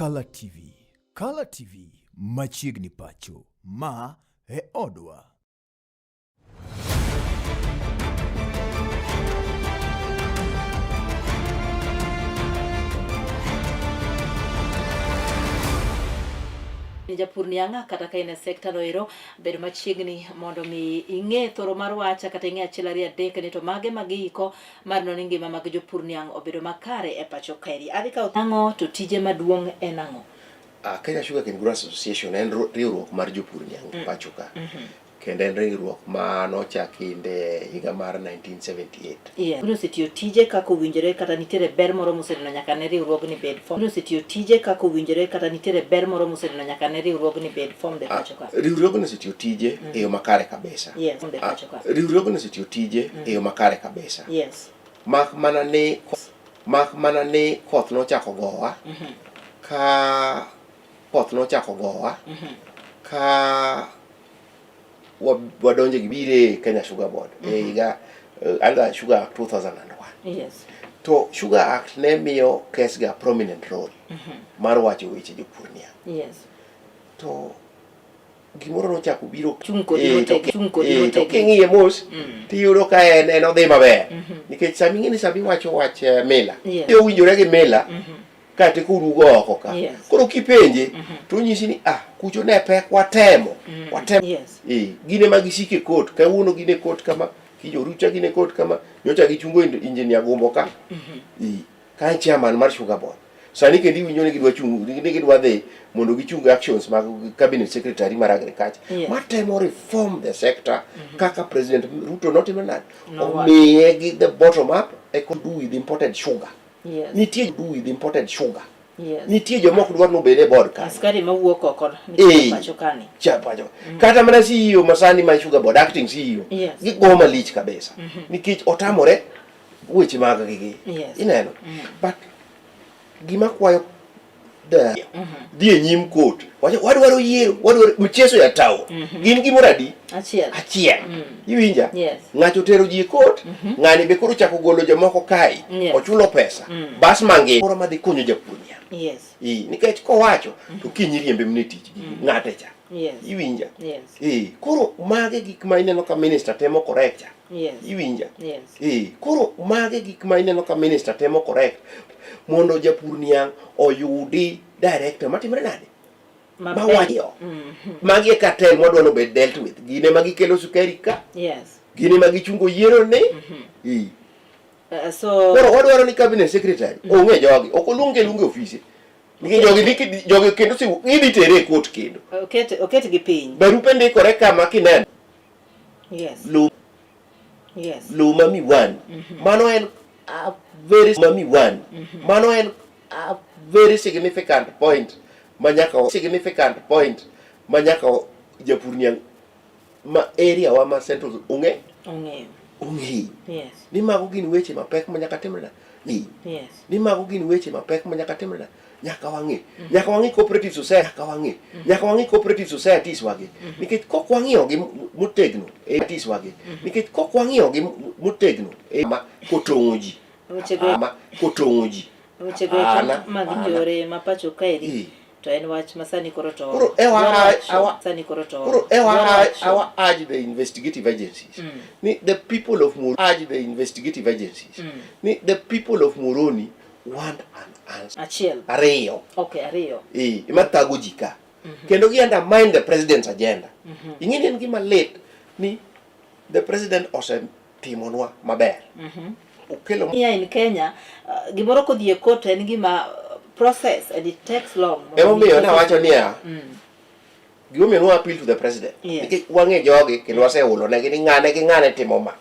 Kala TV. Kala TV machiegni pacho. Ma e odwa. Japur niang' kata ka in e sekta no ero bed machiegni mondo mi ing'e thoro mar wach kata ing'e achiel ariyo adek ni to mage ma giiko mar neno ni ngima mag jopur niang' obedo makare e pacho kaeri. Adhi kawo ang'o to tije maduong' en ang'o? Kenya Sugarcane Growers Association en riwruok mar jopur niang' pacho ka. Kendo en riwruok ma nochaki e higa mar 1978. Yes. Osetiyo tije kaka owinjore kata nitiere ber moro moseneno nyaka ne riwruogni bed formed. Osetiyo tije kaka owinjore kata nitiere ber moro moseneno nyaka ne riwruogni bed formed e pacho ka. Riwruogni osetiyo tije e yo makare kabisa. Yes. E pacho ka. Riwruogni osetiyo tije e yo makare kabisa. Yes. Mak mana ni mak mana ni koth nochako gowa ka koth nochako gowa ka wadonjo gi bire Kenya Sugar Board e higa under Sugar Act 2001. Yes. To Sugar Act ne miyo KESGA prominent role mar wacho weche jopur niang'. Yes. To gimoro nochako biro Chung' kodi motegno, chung' kodi to motegno. king'iye mos tiyudo ka en odhi maber nikech sami ing'e ni sami iwacho wach mila owinjore gi mila kata korugo oko ka. Koro kipenje to onyisi ni ah kucho ne pek watemo watemo. Gin ema gisiko e court, kawuono gin e court kama, kiny orucha gin e court kama, nyocha gichungo engineer Gumbo ka. Ka en chairman mar Sugar Board. Sani kendo iwinjo ni gidwa chung, ni gidwa dhi mondo gichung actions mag cabinet secretary mar agriculture. Matemo reform the sector kaka President Ruto notimo nade? Omiye gi the bottom up e do with imported sugar. Nitie do with imported sugar. Nitie joma ok dwar nobed e board ka. Askari mawuok oko nitie pacho kani. Cha pacho. Kata mana CEO masani mar Sugar Board, acting CEO, gigo malich kabisa. Nikech otamore weche mag gigi. Ineno? But gima kwayo dhi e nyim court. Wadwaro yiero, wadwaro mchezo ya town. Gin gimoro adi? Achiel. Achiel. Iwinja? Ng'ato otero ji e court, ng'ani be koro ochako golo jomoko kae, ochulo pesa. Bas mangima moro madhi konyo japur niang'. Nikech kowacho to kiny iriembe mana e tich ng'ate cha. Iwinja? Koro mage gik ma ineno ka minister temo correct cha. Iwinja? Koro mage gik ma ineno ka minister temo correct mondo japur niang' oyudi director matimre nade? Mawacho. Magi e cartel mwadwa ni obed dealt with. Gin ema gikelo sukari ka. Gin ema gichungo yiero ni. Koro wadwaro ni cabinet secretary ong'e jogi, ok oluonge luonge ofise. Nikech jogi jogi kendo gidhi tere e court kendo. Oket gi piny. Barupe ndikore kama kineno. Low ma Miwani. Mano en a very ma Miwani. Mano en a very significant point ma nyaka significant point ma nyaka japur niang' ma area wa ma Central ong'e. Ong'e. Ni mago gin weche mapek ma nyaka timre. Ni mago gin weche mapek ma nyaka timre. Nyaka wang'e. Nyaka wang'e cooperative society, nyaka wang'e. Nyaka wang'e cooperative societies wagi. Nikech kok wang'iyo gi motegno e societies wagi. Nikech kok wang'iyo gi motegno e ma kotong'o ji. Ma kotong'o ji. Weche go mag njore ma pacho kaeri. To en wach ma sani koro to koro sani koro to koro our urge the investigative agencies ni the people of Muhoroni urge the investigative agencies ni the people of Muhoroni want an answer. Achiel. Ariyo. Okay, ariyo. Ema thago ji ka. Kendo gi undermine the president's agenda. Ing'e ni en gima lit ni the president osetimonwa maber. Okelo Here in Kenya, gimoro kodhi e court en gima process and it takes long. Emomiyo nawacho niya, gimomiyo nwa appeal to the president. Nikech wang'e jogi kendo waseulo negi ni ng'ane gi ng'ane timo ma.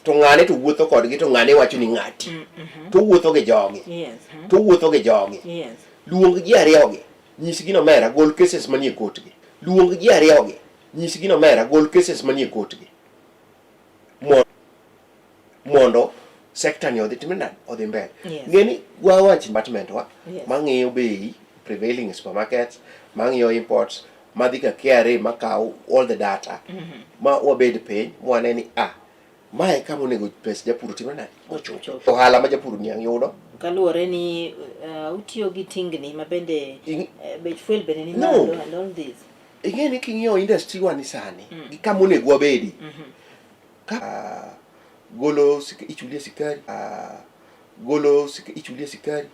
To ng'ane to wuotho kodgi to ng'ane wacho ni ng'ati. To wuotho gi jogi. To wuotho gi jogi. Luong ji ariyogi, nyisgi ni omera gol cases manie court gi. Luong ji ariyogi, nyisgi ni omera gol cases manie court gi. Mondo sector ni odhi timre nade? Odhi mbele. Ng'e ni wawach department wa mang'iyo bei prevailing supermarkets, mang'iyo imports, madhi ka KRA makaw all the data ma wabed piny mwane ni mae kama onego pes japur otimre nade? Ochopo. Ohala ma japur niang' yudo Kaluwore ni utiyo gi tingni ma bende bech fuel bende ni malo and all this. Ing'e ni king'iyo industry wa ni sani gi kama onego wabedi. Ka golo ichulie sikari, golo ichulie sikari.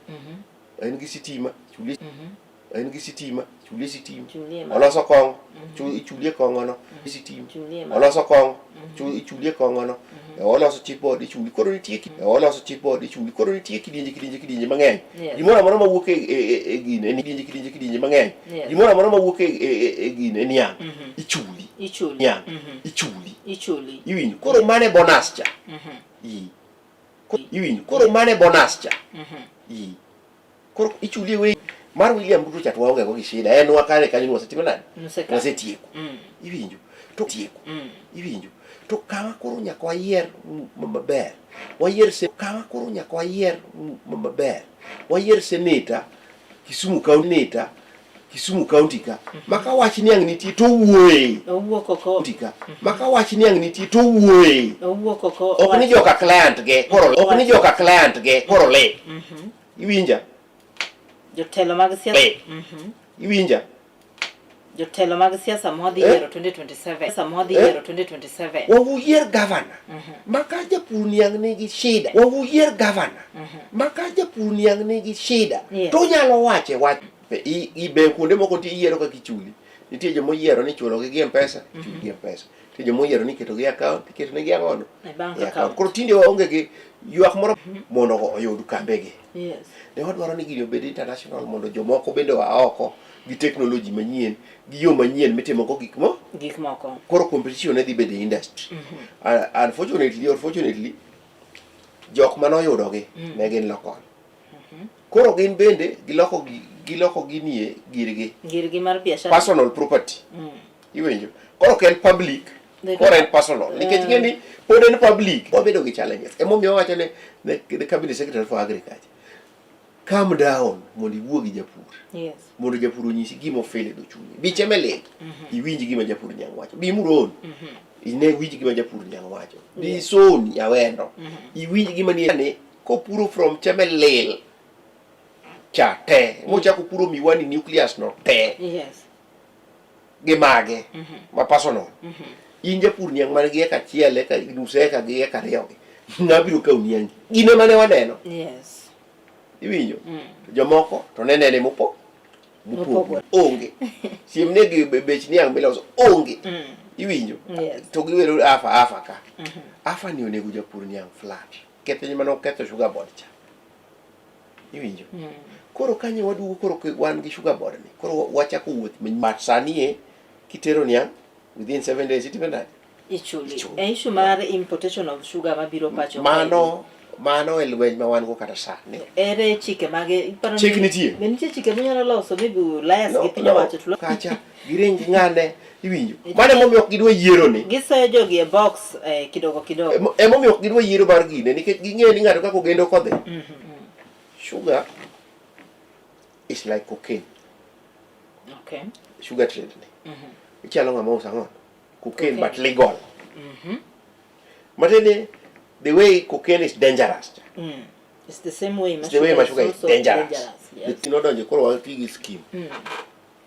En gi sitima, ichulie en gi sitima, ichulie sitima. Oloso kong'o, ichulie kong'o no, sitima. Oloso kong'o, ichulie kong'o no. Oloso chipboard, ichuli. Koro nitie oloso chipboard, ichuli. Koro nitie kidienje kidienje kidienje mang'eny. Gimoro amora mawuok e gine, en kidienje kidienje kidienje mang'eny. Gimoro amora mawuok e gine, niang', ichuli. Niang', ichuli. Ichuli. Iwinjo. Koro mane bonus cha. Iwinjo. Koro mane bonus cha. Koro ichulie we mar William Ruto cha to waonge go gi shida. En wakare kanyo wasetimo nade? Wasetieko. Iwinjo. To tieko. Iwinjo. To kama koro nyaka wayier maber. Wayier kama koro nyaka wayier maber. Wayier seneta Kisumu County neta Kisumu County ka. Maka wach niang' nitie to wuoye. Owuok oko. Ka. Maka wach niang' nitie to wuoye. Owuok oko. Ok ni joka client ge koro ok ni joka client ge koro le. Iwinja? Jotelo mag siasa. Iwinja? Jotelo mag siasa mwadhi yiero 2027. Siasa mwadhi yiero 2027. Wawuyier gavana. Maka japur niang' nigi shida. Wawuyier gavana. Maka japur niang' nigi shida. To onyalo wache wach. Be kuonde moko nitie iyiero kaka ichuli. Nitie joma oyiero ni ichulo gi M-Pesa, ichuli gi M-Pesa. Nitie joma oyiero ni iketo gi account, iketo negi ang'ono? E account. Koro tinde waonge gi ywak moro mondo oyud kambegi. Ne wadwaro ni gini obed international mondo jomoko bende oa oko gi technology manyien, gi yo manyien mitimo go gik moko. Koro competition ne dhi bedo e industry. Unfortunately or fortunately, jok mane oyudogi ne gin local. Koro gin bende giloko ginie girgi. Girgi mar biashara. Personal property. Iwinjo? Koro ok en public, koro en personal. Nikech ng'e ni pod en public. Wabedo gi challenges. Emomiyo wawacho ne the cabinet secretary for agriculture, calm down mondo iwuo gi japur. Mondo japur onyisi gima ofeel e dho chunye. Bi Chemelil, iwinj gima japur niang' wacho. Bi Muron, ine winj gima japur niang' wacho. Bi Soni Awendo, iwinj gima ni kopuro from Chemelil cha te, mochako puro Miwani nucleus no te. Gi mage ma personal. In japur niang' man gi eka achiel, eka nus eka gi eka ariyo gi. Ng'a biro kawo niangi? Gine mane waneno. Iwinjo? Jomoko to ne nene mopogore. Onge. Siemne gi bech niang' miloso onge. Iwinjo? To giwero afa afa ka. Afa ni onego japur niang' flat. Ketho mane oketho sugar board cha. Iwinjo? Koro kanyo waduogo koro wan gi sugar board ni. Koro wachako wuoth manyien. But sani e kitero niang' within 7 days itimo nade? Ichuli. E issue mar importation of sugar mabiro pacho. Mano e lweny ma wan go kata sani. Ere chike mage? Chik nitie. Be nitie chike minyalo loso maybe liars gi piny owacho to kacha giring ng'ane iwinjo. Mano emomiyo ok gidwa yiero ni. Gisoyo jogi e box kidogo kidogo. Emomiyo ok gidwa yiero mar gine nikech ging'eyo ni ng'ato kaka ogendo kodhi. Sugar is like cocaine. Okay. Sugar trade ni. Ichalo ng'ama uso ang'o? Cocaine, but legal. Matiende the way cocaine is dangerous. It's the same way It's the way sugar is dangerous. Yes. Nodonjo koro wati gi scheme.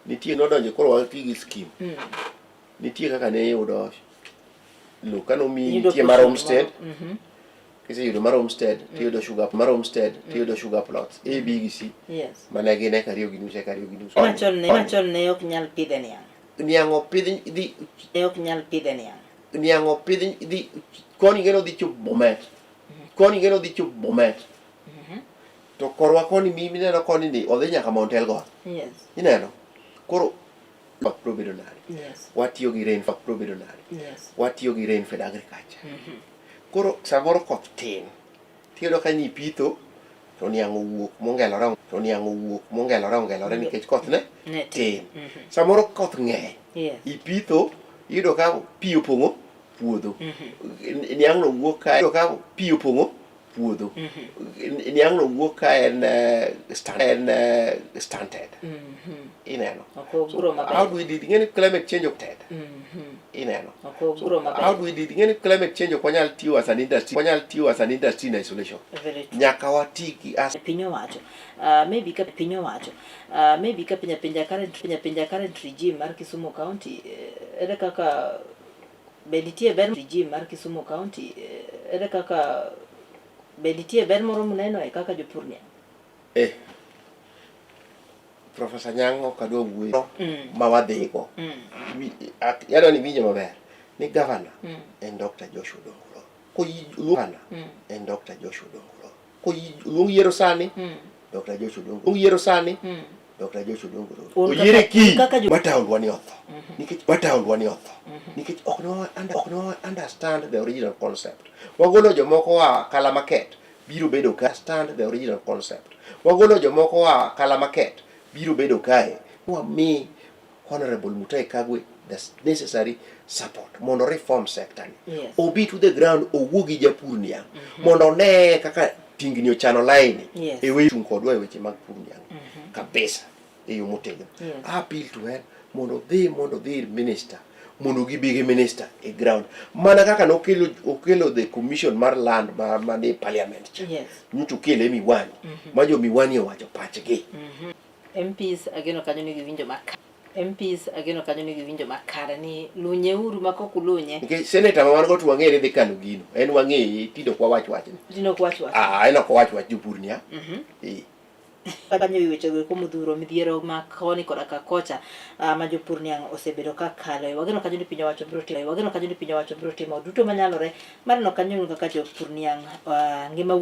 Nitie nodonjo koro wati gi scheme. Nitie kaka ne iyudo lo kano mi nitie mar homestead. Kiseyudo mar homestead, tiyudo sugar mar homestead, tiyudo sugar plots A, B gi C. Mane gin eka ariyo gi nus, eka ariyo gi nus. Machon ne ok nyal pidhe niang'. Niang' opidh dhi ne ok nyal pidhe niang'. Niang' opidh dhi koni geno dhi chopo Bomet. Koni geno dhi chopo Bomet. To korwa koni mineno koni ni odhi nyaka Mount Elgon. Ineno? Koro biro bedo nade? Watiyo gi rain biro bedo nade? Watiyo gi rain fed agriculture. Koro samoro koth tin. Tiyudo ka ni pitho to niang' owuok mongelore, to niang' owuok mongelore ongelore nikech koth ne tin. Samoro koth ng'eny. Ipitho iyudo ka pi opong'o puodho. Niang' no wuok ka iyudo ka pi opong'o puodho niang' no wuok ka en en stunted ineno. Ok ogro maber. How do we deal? Ing'eni climate change ok ted ineno. Ok ogro maber. How do we deal? Ing'eni climate change ok wanyal tiyo as an industry, wanyal tiyo as an industry in isolation. Very true. Nyaka wati gi as Piny owacho, maybe ka piny owacho, maybe ka penja penja current, penja penja current regime mar Kisumu County, ere kaka be nitie ber regime mar Kisumu County, ere kaka be nitie ber moro muneno e kaka jopur niang'? Professor Nyang'o ok adwa wuoyo ma wadhigo. Adwa ni iwinje maber ni governor en Dr. Joshua Odongo. Governor en Dr. Joshua Odongo. Koluong yiero sani, Dr. Joshua Odongo. Luong yiero sani, Dr. Joshua Odongo. Un Oyiere kiny kaka ma taondwa ni otho. Nikech ma taondwa ni otho. Nikech ok ne ok ne wa understand the original concept. Wagolo jomoko oa Kala Market biro bedo ka stand the original concept. Wagolo jomoko oa Kala Market biro bedo kae. Wami Honorable Mutahi Kagwe the necessary support mondo reform sector ni. Obi to the ground, owuo gi japur niang' mondo one kaka tingni ochano laini e weche chung' kodwa e weche mag pur niang' kabisa e yo motegno. Appeal to her mondo odhi ir minister, mondo gibi gi minister e ground mana kaka nokelo okelo the commission mar land ma manie parliament cha. Nyocha okele Miwani ma jo Miwani owacho pachgi. MPs ageno kanyo ni giwinjo makare. MPs ageno kanyo ni giwinjo makare ni lunyeuru ma kok ulunye. Nikech senator ma wan go to wang'e ni dhi kalo gino, en wang'eye tinde ok wawach wachni. Tinde ok wach wach. Ah, en ok owach wach jopur niya. Eh. Kanyo ewi wechego eko modhuro midhiero ma koni koda ka kocha, ma jopur niang' osebedo ka kalo. Wageno kanyo ni piny owacho biro timo, wageno kanyo ni piny owacho biro timo duto manyalore mar neno kanyo kaka jopur niang' ngima.